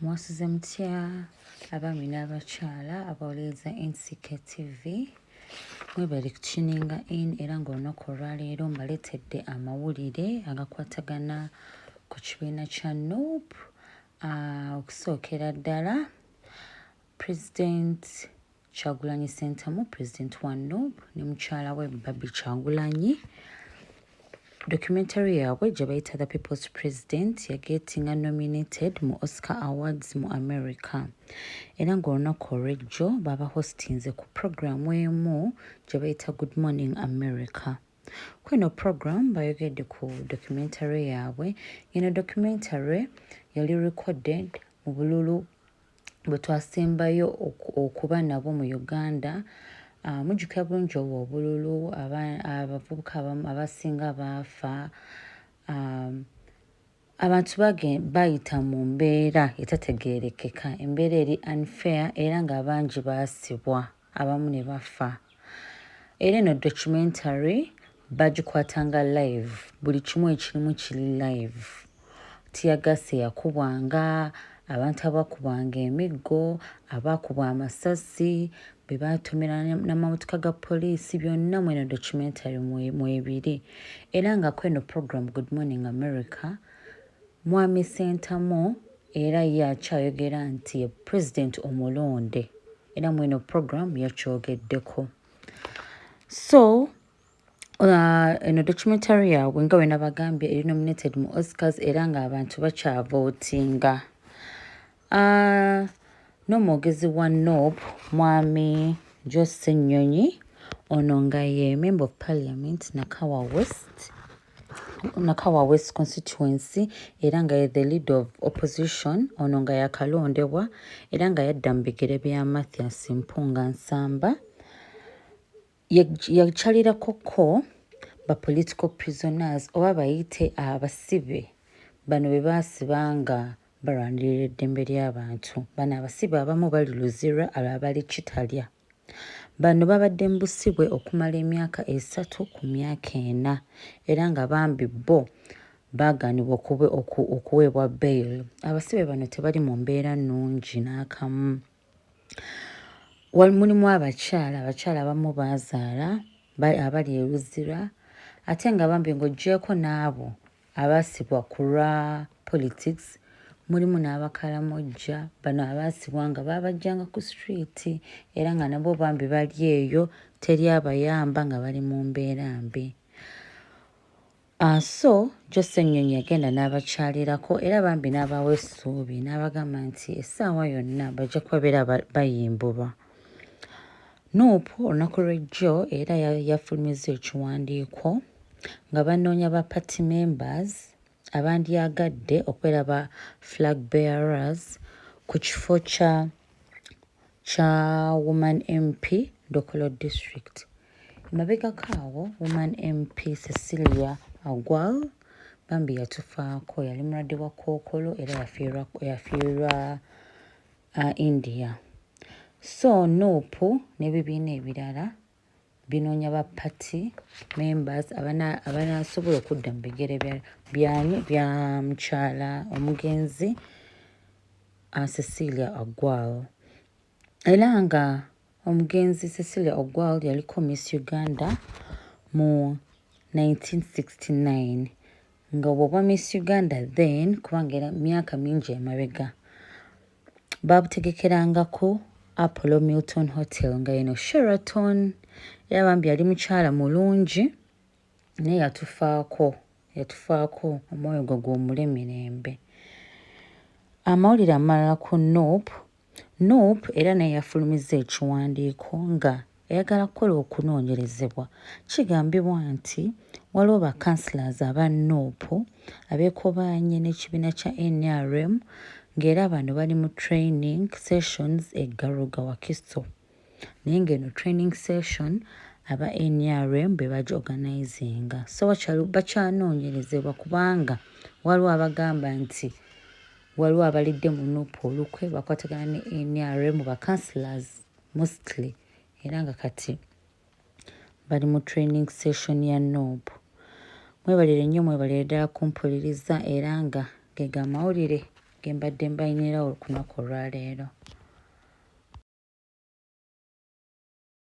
Mwasuze mutya abaami n'abakyala abawuliriza NCK TV? Mwebale kutuninga in, era ng'olunaku olwaleero mbaleetedde amawulire agakwatagana ku kibiina kya NUP. Okusookera ddala, President Kyagulanyi Ssentamu, president wa NUP, ne mukyala we Barbie Kyagulanyi, documentary yaabwe gye bayita The People's President yagetinga nominated mu Oscar Awards mu America, era ng'olunaku olw'ejjo baba hostinze ku programu emu gye bayita Good Morning America. Kweno program bayogedde ku documentary yaabwe. Eno documentary yali recorded mu bululu bwe twasembayo okuba nabo mu Uganda. Mujjukira bulungi obwo obululu, abavubuka abasinga baafa, abantu bayita mu mbeera etategeerekeka, embeera eri unfair, era ng'abangi baasibwa, abamu ne bafa. Era eno documentary bagikwatanga live, buli kimu ekirimu kiri live: teargas eyakubwanga abantu, abakubwanga emiggo, abaakubwa amasasi, be baatomera n'amamotoka ga poliisi, byonna mu eno documentary mwebiri. Era nga kweno program Good Morning America, Mwami Ssentamu era ye akyayogera nti ye president omulonde, era mu eno program yakyogeddeko. So eno documentary yaabwe, nga bwe nabagambye, eri nominated mu Oscars, era ng'abantu bakyavootinga. N'omwogezi wa NUP, Mwami Joe Ssenyonyi, ono nga ye Member of Parliament Nakawa West, Nakawa West constituency, era nga ye the leader of opposition, ono nga yakalondebwa era nga yadda mu bigere bya Mathias Mpuuga Nsamba, yakyalirako ko ba political prisoners, oba bayite abasibe bano be baasiba nga balwanirira eddembe ly'abantu. Bano abasibe abamu bali Luzira, abalala bali Kitalya. Bano babadde mu busibwe okumala emyaka 3 ku myaka 4, era nga bambi bo baagaanibwa okuweebwa bail. Abasibe bano tebali mu mbeera nnungi n'akamu. Mulimu abakyala abamu baazaala abali e Luzira, ate nga bambi ng'oggyeeko n'abo abaasibwa ku lwa politics, mulimu n'Abakalamojja bano abaasibwa nga baabaggyanga ku street, era nga nabo bambi bali eyo, teri abayamba, nga bali mu mbeera mbi. So Joe Ssenyonyi yagenda n'abakyalirako, era bambi n'abawa essuubi, n'abagamba nti essaawa yonna bajja kuba beera bayimbulwa. NUP olunaku lw'ejjo era yafulumizza ekiwandiiko nga banoonya ba party members abandyagadde okubeera ba flag bearers ku kifo kya Woman MP Dokolo District. Emabegako awo, Woman MP Cecilia Ogwal bambi yatufaako, yali mulwadde wa kookolo era yafiirwa India. So NUP n'ebibiina ebirala binoonya ba party members abanaasobola okudda mu bigere byani bya mukyala omugenzi Cecilia Ogwal. Era nga omugenzi Cecilia Ogwal yaliko Miss Uganda mu 1969, nga bw'oba Miss Uganda then, kubanga era myaka mingi emabega, babutegekerangako Apollo Milton Hotel, nga eno Sheraton. Era bambi yali mukyala mulungi, naye yatufaako, omwoyo gwe guwummule mirembe. Amawulire amalala ku NUP: NUP era naye yafulumizza ekiwandiiko nga eyagala kukola okunoonyerezebwa. Kigambibwa nti waliwo ba councillors aba NUP abeekobaanye n'ekibiina kya NRM, ng'era bano bali mu training sessions e Garuga, Wakiso, naye ng'eno training session aba NRM be bagiorganizinga. So bakyanoonyerezebwa, kubanga waliwo abagamba nti waliwo abalidde mu NUP olukwe, bakwatagana ne NRM, ba councillors mostly, era nga kati bali mu training session ya NUP. Mwebalire nnyo, mwebalire ddala kumpuliriza, era nga ge gamawulire. ge mbadde mbayinirawo olunaku olwaleero.